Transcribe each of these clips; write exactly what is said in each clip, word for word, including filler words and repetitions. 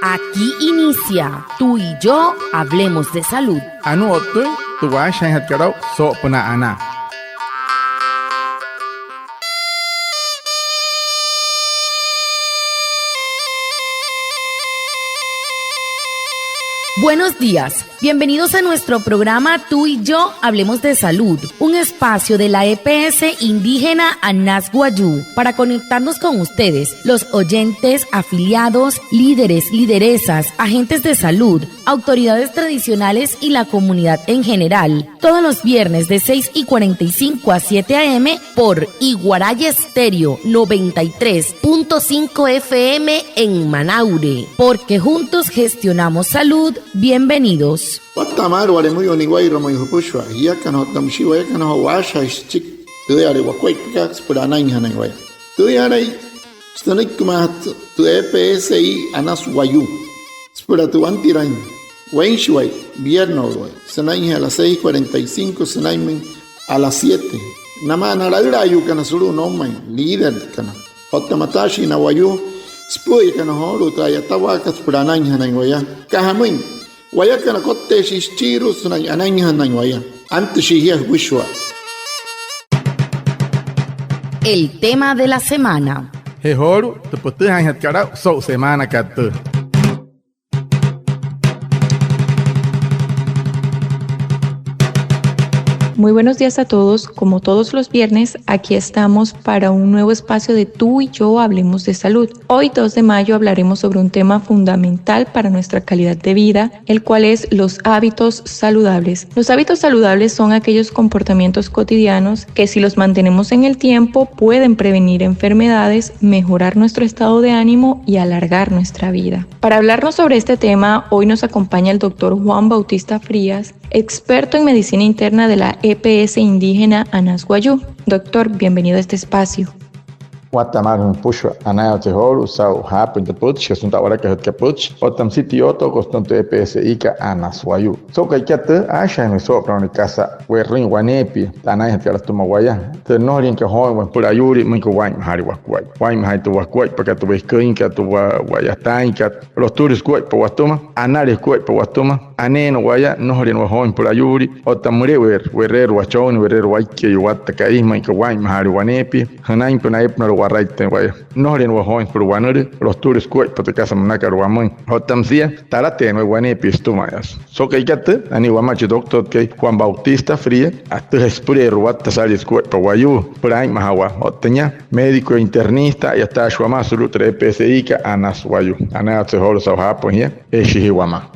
Aquí inicia Tú y yo hablemos de salud. Anuu o'ttüin tü waashajaainjatkat aa'u soo'opünaa anaa. Buenos días. Bienvenidos a nuestro programa Tú y yo hablemos de salud, un espacio de la E P S indígena Anas Wayuu para conectarnos con ustedes, los oyentes, afiliados, líderes, lideresas, agentes de salud, autoridades tradicionales y la comunidad en general. Todos los viernes de seis y cuarenta y cinco a siete a m por Iguaraya Estéreo noventa y tres punto cinco F M en Manaure. Porque juntos gestionamos salud. Bienvenidos. Watta'a maalü wale müyuu niwairua müin jüpüshua jiakana otta müshii wayakana joo waashajaain süchiki tüüyale wakuaippakat süpüla anainjanain waya. Tüüyalai sünüikimaajatü tü E P S I Anas Wayuu süpüla tü wantiraain weinshiwai, vierno'uluwai, sünainjee a las seis cuarenta y cinco sünainmüin a las siete. Namaa na laülaayuukana sulu'u noumain, líderkana otta mataashii na wayuu süpü'üyakana joolu'u tü a'yatawaakat süpüla anainjanain waya. Aka jamüin, wayakana kotteeshii süchiirua sünain anainjanain waya. Antüshii jia jüpüshua. El tema de la semana. Je joolu'u tü pütüjaainjatkat aa'u so'u semaanakat tüü. Muy buenos días a todos. Como todos los viernes, aquí estamos para un nuevo espacio de Tú y yo hablemos de salud. Hoy, dos de mayo, hablaremos sobre un tema fundamental para nuestra calidad de vida, el cual es los hábitos saludables. Los hábitos saludables son aquellos comportamientos cotidianos que, si los mantenemos en el tiempo, pueden prevenir enfermedades, mejorar nuestro estado de ánimo y alargar nuestra vida. Para hablarnos sobre este tema, hoy nos acompaña el doctor Juan Bautista Frías, experto en medicina interna de la E P S indígena Anas Wayuu. Doctor, bienvenido a este espacio. Watta'a maalü jümüin jüpüshua, anayaawatse joolu'u saa'u jaapüin tü pütchi, sünain tü a'walakajütkat pütchi otta müsia tü yootookot sütüma tü E P S I-kat Anas Wayuu. So'u ka'ikat tüü, aashajaainjana soo'opünaa wane kasa we'rüin waneepia tü anainjatkat atüma waya. Tü nnojoliinkat jooin waya süpüla ayuulii müinka waa'inmajaale wakuaippa, waa'inmajaain tü wakuaippakat, tü weküinkat, tü wa-, wa'yataainkat, lotüle sukuaippa watüma, anale sukuaippa watüma, aneena waya, nnojoliina waya jooin süpüla ayuulii. Otta müle'ueerü, we'reerü wachonnii, we'reerü waikkeeyuu watta ka'i müinka waa'inmajaale waneepia. Jünainpünaa eepünaa waraittüin waya, nnojoliina waya jooin süpüla wanülüü, lotüle sukuaippa tü kasa münakat wamüin. Otta müsia talateena waya waneepia sütüma'aya. So'u ka'ikat tüü, anii wamaa chi doctorkai Juan Bautista Frías, atüjaa süpüleerua watta saalii sukuaippa wayuu süpüla aa'inmajawaa. Otta nia, médico internista, a'yataashi wamaa sulu'u tü E P S I-kat Anas Wayuu. Anayaawatse joolu'u saa'u jaapüin jia, eeshii jia wamaa.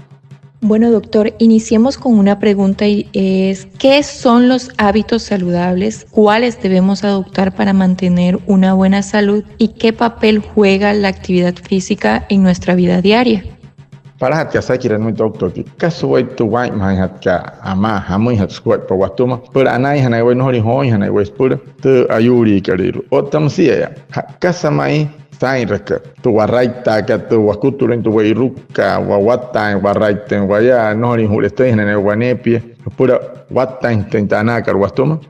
Bueno, doctor, iniciemos con una pregunta y es, ¿qué son los hábitos saludables? ¿Cuáles debemos adoptar para mantener una buena salud? ¿Y qué papel juega la actividad física en nuestra vida diaria? Palajatkat asakiraa nümüin doctorkai, ¿kasa wayuu tü waa'inmajaainjatkat amaa jamüinjatü sukuaippa watüma süpüla anainjanain waya, nnojoliin jooinjanain waya süpüla tü ayuuliikalüirua? Otta müsia yaa, ¿kasa ma'i saa'inrakat tü waraittaakat, tü wakutulüin tü we'irukukat, wa-, wattaain waraittüin waya, nnojoliin ju'letüinjanain waneepia süpüla wattaainjatüin tü anaakat watüma?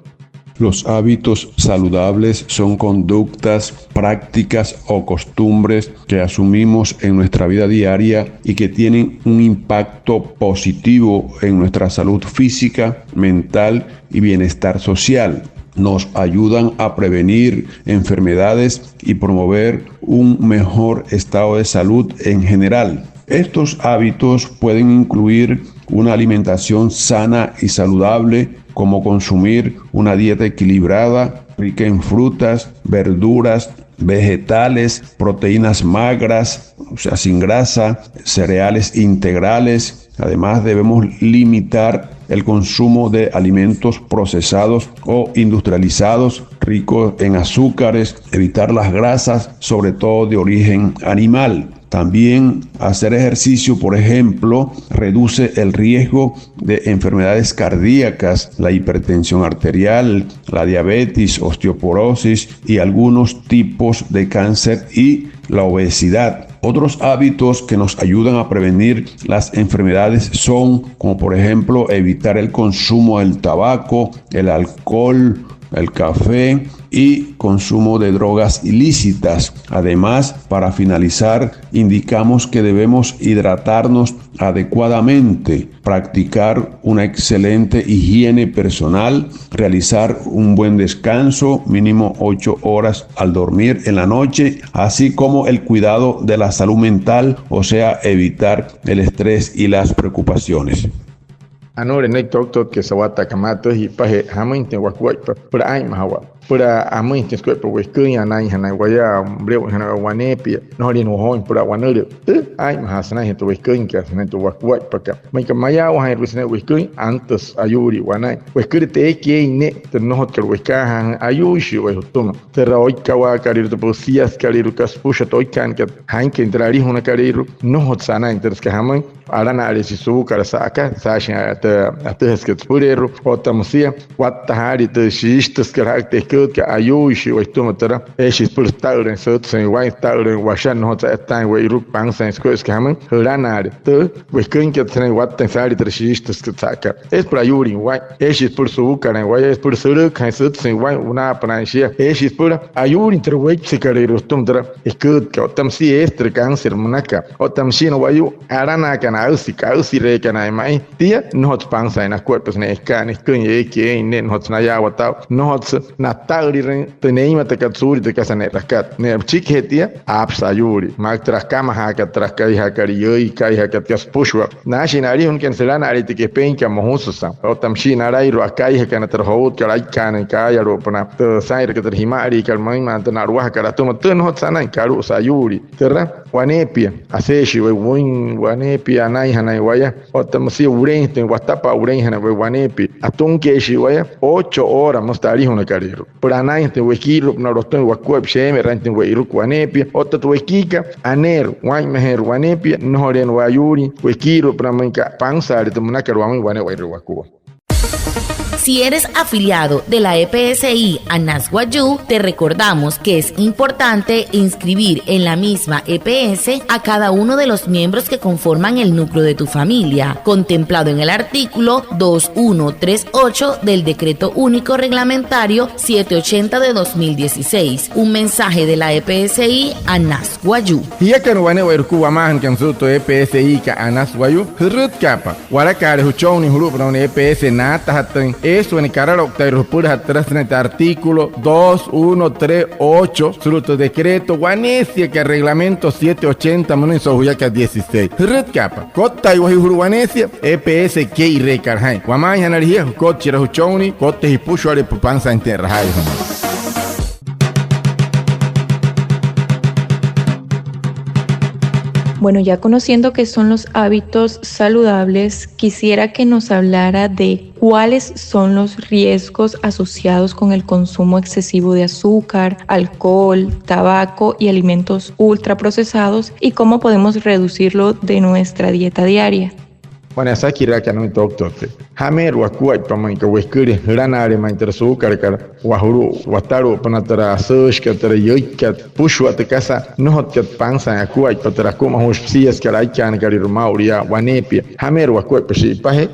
Los hábitos saludables son conductas, prácticas o costumbres que asumimos en nuestra vida diaria y que tienen un impacto positivo en nuestra salud física, mental y bienestar social. Nos ayudan a prevenir enfermedades y promover un mejor estado de salud en general. Estos hábitos pueden incluir una alimentación sana y saludable, como consumir una dieta equilibrada, rica en frutas, verduras, vegetales, proteínas magras, o sea, sin grasa, cereales integrales. Además, debemos limitar el consumo de alimentos procesados o industrializados ricos en azúcares, evitar las grasas, sobre todo de origen animal. También hacer ejercicio, por ejemplo, reduce el riesgo de enfermedades cardíacas, la hipertensión arterial, la diabetes, osteoporosis y algunos tipos de cáncer y la obesidad. Otros hábitos que nos ayudan a prevenir las enfermedades son, como por ejemplo, evitar el consumo del tabaco, el alcohol, el café y consumo de drogas ilícitas. Además, para finalizar, indicamos que debemos hidratarnos adecuadamente, practicar una excelente higiene personal, realizar un buen descanso, mínimo ocho horas al dormir en la noche, así como el cuidado de la salud mental, o sea, evitar el estrés y las preocupaciones. Anuu nünüiki toktotkai sawataakat maa tüü ji'ipajee jamüinjatüin wakuaippa süpüla aa'inmajawaa, süpüla amüinjatüin sukuaippa weküin anainjanain waya, müle'uinjanain waneepia, nnojoliin wajooin süpüla wanülüü. Tü aa'inmajaa sünainjee tü weküinkat, sünain tü wakuaippakat. Müinka mayaawajainru'u sünain weküin, antüsü ayuulii wanain. Weküle tü eekai eein ne'e tü nnojotkat wekaajaa, ayuuishii waya jütüma. Türa oikkawaakalüirua, tü püsiasükalüirua, kasa süpüshua tü oikkaankat, jainküin türa alijunakalüirua, nnojotsü anain türa, süka jamüin alana'aleechi suukat sa'aka saashin tü atüjasükat süpüleerua. Otta müsia watta saalii tü shiishtüsükat, jaa'aka tü eküütkat, ayuuishii waya jütüma türa. Eeshii süpüla süta'ülüin sütsüin waa'in, süta'ülüin washa, nnojotsü a'yataain we'iruku, pansaain sukuaippa, süka jamüin jülana'ale. Tü weküinkat sünain wattain saalii türa shiishtüsükat sa'aka, eesü süpüla ayuulin waa'in. Eeshii süpüla suukalüin waya, eesü süpüla sülüüküjain sütsüin waa'in, wanaapünaain shia. Eeshii süpüla ayuulin türa weipsükalüirua jütüma türa eküütkat. Otta müsia eesü türa cáncer münakat. Otta müshii na wayuu alanaakana, aüsik, aüsireekana ma'i, tia nnojotsü pansaain nakuaippa sünain eka'ana eküin eekai eein ne'e, nnojotsü nayaawataa aa'u, nnojotsü nata'ülirüin tü neimatakat suulia tü kasa ne'rakat. Ne'e püchikijee tia, aapüsü ayuulii. Maa türa akamajaakat, türa akaijaakat, yüü akaijaakat, kasa süpüshua. Naashin na alijunakana sülana'aleein tü kepeinkat mojusüsa. Otta müshii nalairua akaijakana türa joutkat, aikkaanüin kaayalu'upünaa, tü saa'inrakat türa jima'aliikat müinma'a, tü na'luwajakat atüma, tü nnojotsü anain, kalu'usü ayuulii. Türa waneepia, aseeshii waya wüin waneepia anainjanain waya. Otta müsia wuleinjatüin, watapaa wuleinjanain waya waneepia, atunkeeshii waya ocho hora müsü tü alijunakalüirua. Süpüla anainjatüin wekiiru'upünaa lotüin wakuaippa, sheeme'erainjatüin we'iruku waneepia. Otta tü wekiikat aneerü, waa'inmajeerü waneepia, nnojoleena waya ayuulin wekiiru'upünaa müinka pansaale tü münakat wamüin wane'ewai wakua. Si eres afiliado de la E P S I Anas Wayuu, te recordamos que es importante inscribir en la misma E P S a cada uno de los miembros que conforman el núcleo de tu familia, contemplado en el artículo dos uno tres ocho del Decreto Único Reglamentario siete ochenta de dos mil dieciséis. Un mensaje de la E P S I Anas Wayuu. Jiakana wane'ewai wakua wamaajanakana sulu'u tü E P S I kat Anas Wayuu, jürütkaapa walakaale jüchonnii julu'upünaa wane E P S naatajatüin, eesü wane karalouktairua jüpülajatü türa sünain tü artículo dos uno tres ocho sulu'u tü decreto waneesiakat reglamento siete ochenta münüin so'u juyakat dieciséis. Jürütkaapa, kottaiwa jia julu'u waneesia E P S kee'ireekat jaa'in. Wamaainjanale jia, jükotchira jüchonnii, kottüin jüpüshua'ale süpüla pansaainjatüin e'rajaairua jümüin. Bueno, ya conociendo qué son los hábitos saludables, quisiera que nos hablara de cuáles son los riesgos asociados con el consumo excesivo de azúcar, alcohol, tabaco y alimentos ultraprocesados y cómo podemos reducirlo de nuestra dieta diaria. Wane asakiraaka nümüin toktotkai. Jameerü wakuaippa müinka weküle jülana'ale ma'i türa suukalükat, wajulu'u watalu'upünaa türa asüüshikat, türa yüikat, süpüshua tü kasa nnojotkat pansaain akuaippa, türa akumajuushi püsiasükat, aikaanakalüirua maa'ulu yaa waneepia. Jameerü wakuaippa shi'ipajee.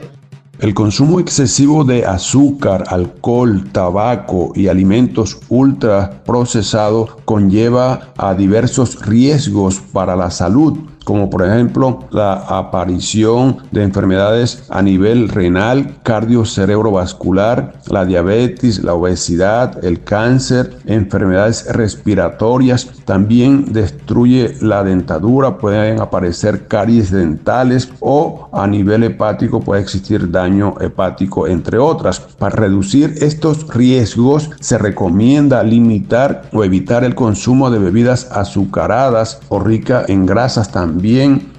El consumo excesivo de azúcar, alcohol, tabaco y alimentos ultraprocesados conlleva a diversos riesgos para la salud, como por ejemplo la aparición de enfermedades a nivel renal, cardio-cerebrovascular, la diabetes, la obesidad, el cáncer, enfermedades respiratorias. También destruye la dentadura, pueden aparecer caries dentales o a nivel hepático puede existir daño hepático, entre otras. Para reducir estos riesgos, se recomienda limitar o evitar el consumo de bebidas azucaradas o rica en grasas también,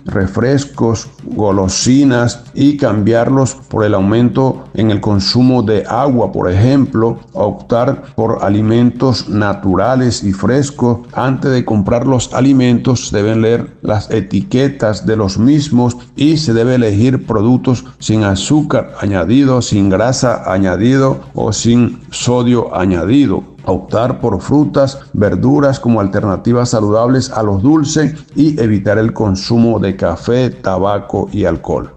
refrescos, golosinas y cambiarlos por el aumento en el consumo de agua. Por ejemplo, optar por alimentos naturales y frescos. Antes de comprar los alimentos, deben leer las etiquetas de los mismos y se debe elegir productos sin azúcar añadido, sin grasa añadido o sin sodio añadido. Optar por frutas, verduras como alternativas saludables a los dulces y evitar el consumo de café, tabaco y alcohol.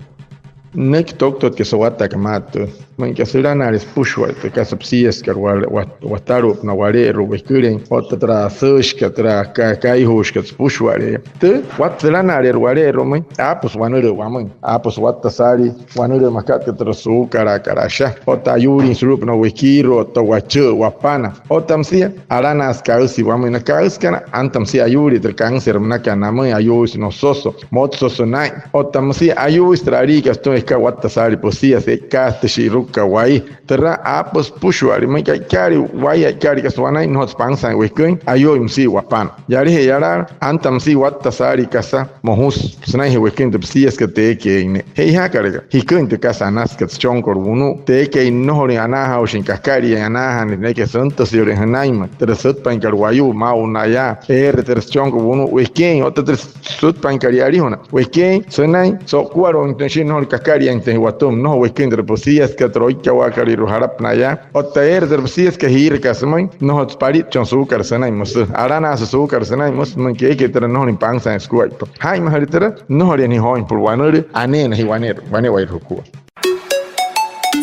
Nünüiki toktotkai so'u watta'akat maa tüü. Müin aka sülanaale süpüshua'ale tü kasa püsiasükat wa-, wa-, watalu'upünaa wale'eru'u wekülein, otta türa asüüshikat, türa ka-, kaijuushikat süpüshua'ale'eya. Tü, watta sülanaaleerü wale'eru'umüin, aapüsü wanülüü wamüin. Aapüsü watta saalii wanülüü makat aka türa suukalaakat asha. Otta ayuulin sulu'upünaa wekiiru'u, otta wachü'ü, wapana. Otta müsia, alanaasü kaüsia wamüin. Na kaüsiakana, anta müsia ayuulii türa cáncer münakat namüin, ayuuisü nososo, motsoso naa'in. Otta müsia ayuuisü türa aliikat sütüma, eekai watta saalii püsiasü, e'ikaajatüshii sulu'uka wai. Türa aapüsü süpüshua'ale, müin aka e'ikaalii wai, e'ikaalii kasa wanain, nnojotsü pansaain weküin, ayuuin müsia wapana. Yalajee yalaala, anta müsia watta saalii kasa mojusü sünainjee weküin tü püsiasükat, teekeein ne'e. Je'ijaakalaka, jiküin tü kasa anasükat süchonkot wunu'u, teekeein nnojolüin anaajaushin kakaliain, anaajaanüin ne'e aka süntüsü yülüin jünainmüin türa sütpainkat wayuu, maa'ulu naya, eere türa süchonkot wunu'u, wekeein otta türa sütpainkat yalijuna, wekeein sünain so'ukualu'uinjatüin shia nnojolüin kakaliainjatüin watüma, nnojo weküin türa püsiasükat, türa oikkawaakalüirua jalapünaa yaa. Otta eere türa püsiasükat, jiiraka sümüin, nnojotsü palitchon suukat sünain müsü, alanaasü suukat sünain müsü, müin aka eekai türa nnojolüin pansaain sukuaippa. Jaa'inmajüle türa, nnojoleena jia jooin süpüla wanülüü, aneena jia wane'ewai jukua.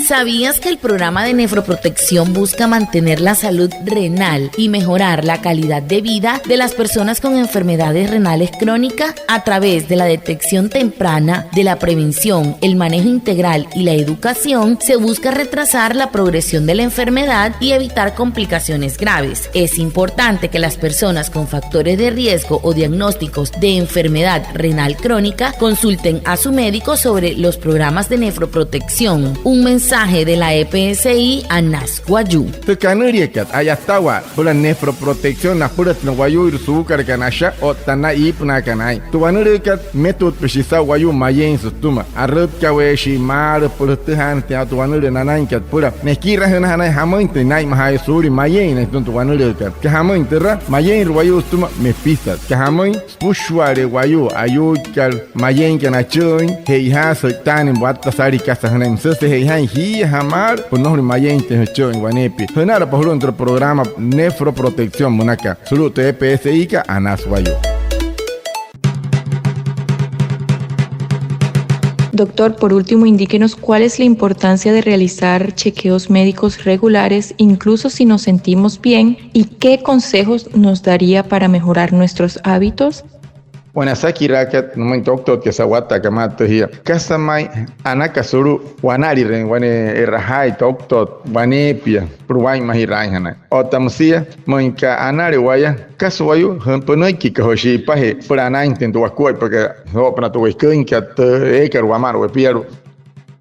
¿Sabías que el programa de nefroprotección busca mantener la salud renal y mejorar la calidad de vida de las personas con enfermedades renales crónicas? A través de la detección temprana, de la prevención, el manejo integral y la educación, se busca retrasar la progresión de la enfermedad y evitar complicaciones graves. Es importante que las personas con factores de riesgo o diagnósticos de enfermedad renal crónica consulten a su médico sobre los programas de nefroprotección. Un mensaje de la E P S I Anas Wayuu. Tü kanüliakat a'yatawaa süpüla nefroprotección napülatüna wayuuirua suukalakana asha otta na iipünaakana aa'in. Tü wanülüükat, mmetutpüshii saa'u wayuu mayein sütüma. Arütkaweeshii maalü süpüla jütüjaanüinjatüin aa'u tü wanülüü nanainkat süpüla nekirajünajanain jamüinjatüin naa'inmajaaya suulia mayein sütüma tü wanülüükat. Süka jamüin türa, mayeinrü wayuu sütüma, mepisat. Süka jamüin, süpüshua'ale wayuu ayuuikat mayeinkana achü'üin, che'ojaasü sü'itaanüin watta saalii kasa jünain müsüse, che'ojaain jiiyaja'a maalü süpüla nnojolüin mayeinjatüin jüchü'üin waneepia. Jünalapa julu'u türa programa Nefroprotección münaka sulu'u tü E P S I-kat Anas Wayuu. Doctor, por último, indíquenos cuál es la importancia de realizar chequeos médicos regulares, incluso si nos sentimos bien, y qué consejos nos daría para mejorar nuestros hábitos. Wane asakiraakat nümüin tü ouktotkat saa'u watta'akat maa tüjia: ¿Kasa ma'i anaka sulu'u wanalirüin wane e'rajaai tü ouktotkat waneepia süpüla waa'inmajiraainjanain? Otta müsia, müin aka anale waya, ¿kasa wayuu pünüiki aka joo shi'ipajee süpüla anainjatüin tü wakuaippakat soo'opünaa tü weküinkat, tü eekat wama'ana wepialu'u?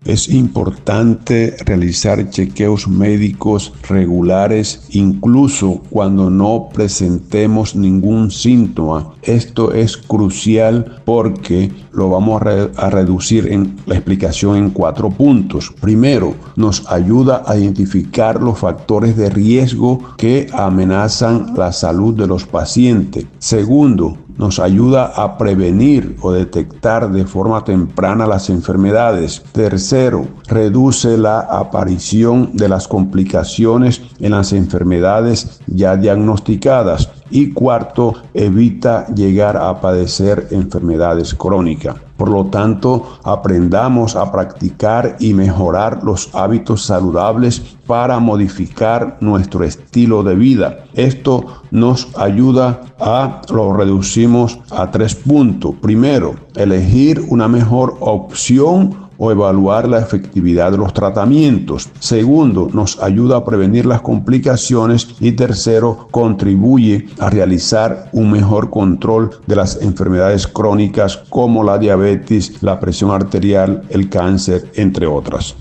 Es importante realizar chequeos médicos regulares incluso cuando no presentemos ningún síntoma. Esto es crucial porque lo vamos a re-, a reducir en la explicación en cuatro puntos. Primero, nos ayuda a identificar los factores de riesgo que amenazan la salud de los pacientes. Segundo, nos ayuda a prevenir o detectar de forma temprana las enfermedades. Tercero, reduce la aparición de las complicaciones en las enfermedades ya diagnosticadas. Y cuarto, evita llegar a padecer enfermedades crónicas. Por lo tanto, aprendamos a practicar y mejorar los hábitos saludables para modificar nuestro estilo de vida. Esto nos ayuda a, lo reducimos a tres puntos. Primero, elegir una mejor opción o evaluar la efectividad de los tratamientos. Segundo, nos ayuda a prevenir las complicaciones. Y tercero, contribuye a realizar un mejor control de las enfermedades crónicas como la diabetes, la presión arterial, el cáncer, entre otras.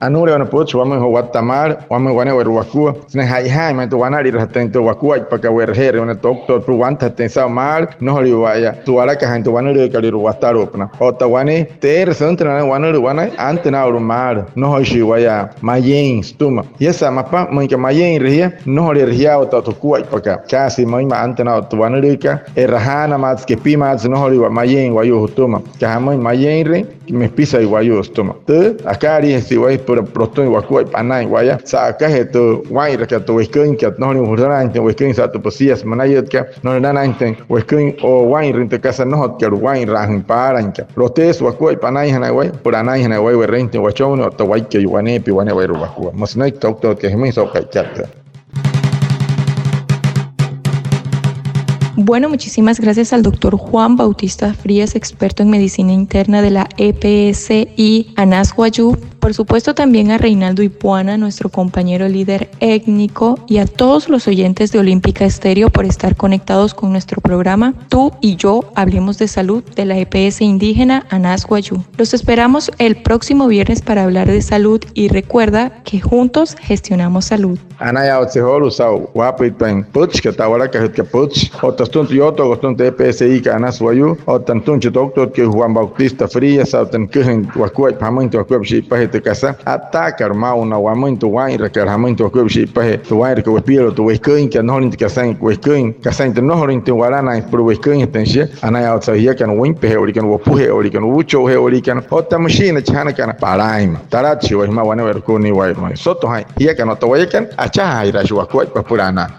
Anuule wane pütchi wamüin joo watta maalü, wamüin wane'ewai wakua sünain ja'ijaain ma'i tü wanalirajatüin tü wakuaippakat we'raje'erüin wane doctor süpüla wantajatüin saa'u maalü, nnojolüin waya su'walakajaain tü wanülüükalüirua watalu'upünaa. Otta wane, tü eere süntünüin wanülüü wanain, antüna aa'ulu maalü, nnojoishii waya mayein sütüma. Shiasa mapa, müin aka mayeinre jia, nnojoleerü jiyaawata tü jukuaippakat. Casi müinma'a antüna aa'u tü wanülüükat, e'rajaanamaatsü, kepimaatsü, nnojolüin waya mayein wayuu jütüma. Aka jamüin mayeinre, mepisai wayuu sütüma. Tü akaaliijese waya süpüla lotüin wakuaippa anain waya sa'akajee tü waa'inrakat tü weküinkat, nnojolüin wajülanaainjatüin weküin saa'u tü püsiasü münayütkat, nnojolüin wajülanaainjatüin weküin o waa'inrüin tü kasa nnojotkat waa'inraajüin paalainkat. Loteesü wakuaippa anainjanain waya süpüla anainjanain waya we'reeinjatüin wachonnin otta waikkai waneepia wane'ewai wakua. Müsü nünain tü doctorkat jümüin so'u ka'ikat tüü. Bueno, muchísimas gracias al doctor Juan Bautista Frías, experto en medicina interna de la E P S I Anas Wayuu. Por supuesto, también a Reinaldo Ipuana, nuestro compañero líder étnico, y a todos los oyentes de Olímpica Estéreo por estar conectados con nuestro programa Tú y yo hablemos de salud de la E P S indígena Anas Wayuu. Los esperamos el próximo viernes para hablar de salud y recuerda que juntos gestionamos salud. Anayaawatsü joolu'u saa'u waapüitpain pütchikat, tü a'walakajütkat pütchi otta sütüma tü yootookat sütüma tü E P S I kat Anas Wayuu otta nütüma chi doctorkai Juan Bautista Frías saa'u tü nüküjain wakuaippa jamüin tü wakuaippa shi'ipajee tü kasa a'ttaakat maa'ulu na wamüin tü waa'inrakat jamüin tü wakuaippa shi'ipajee tü waa'inrakat wepialu'u tü weküinkat, nnojolüin tü kasain weküin, kasain tü nnojolüin tü walanaain süpüla weküinjatüin shia. Anayaawatsü jiakana wüinpeje'ewaliikana, wopuje'ewaliikana, uucho'uje'ewaliikana otta müshii na chajanakana palaainma. Talatshii waya jümaa wane'ewai jukua nia waa'inmüin. Soto jaa'in jiakana otta wayakana, achajaajiraashii wakuaippa süpüla anaa.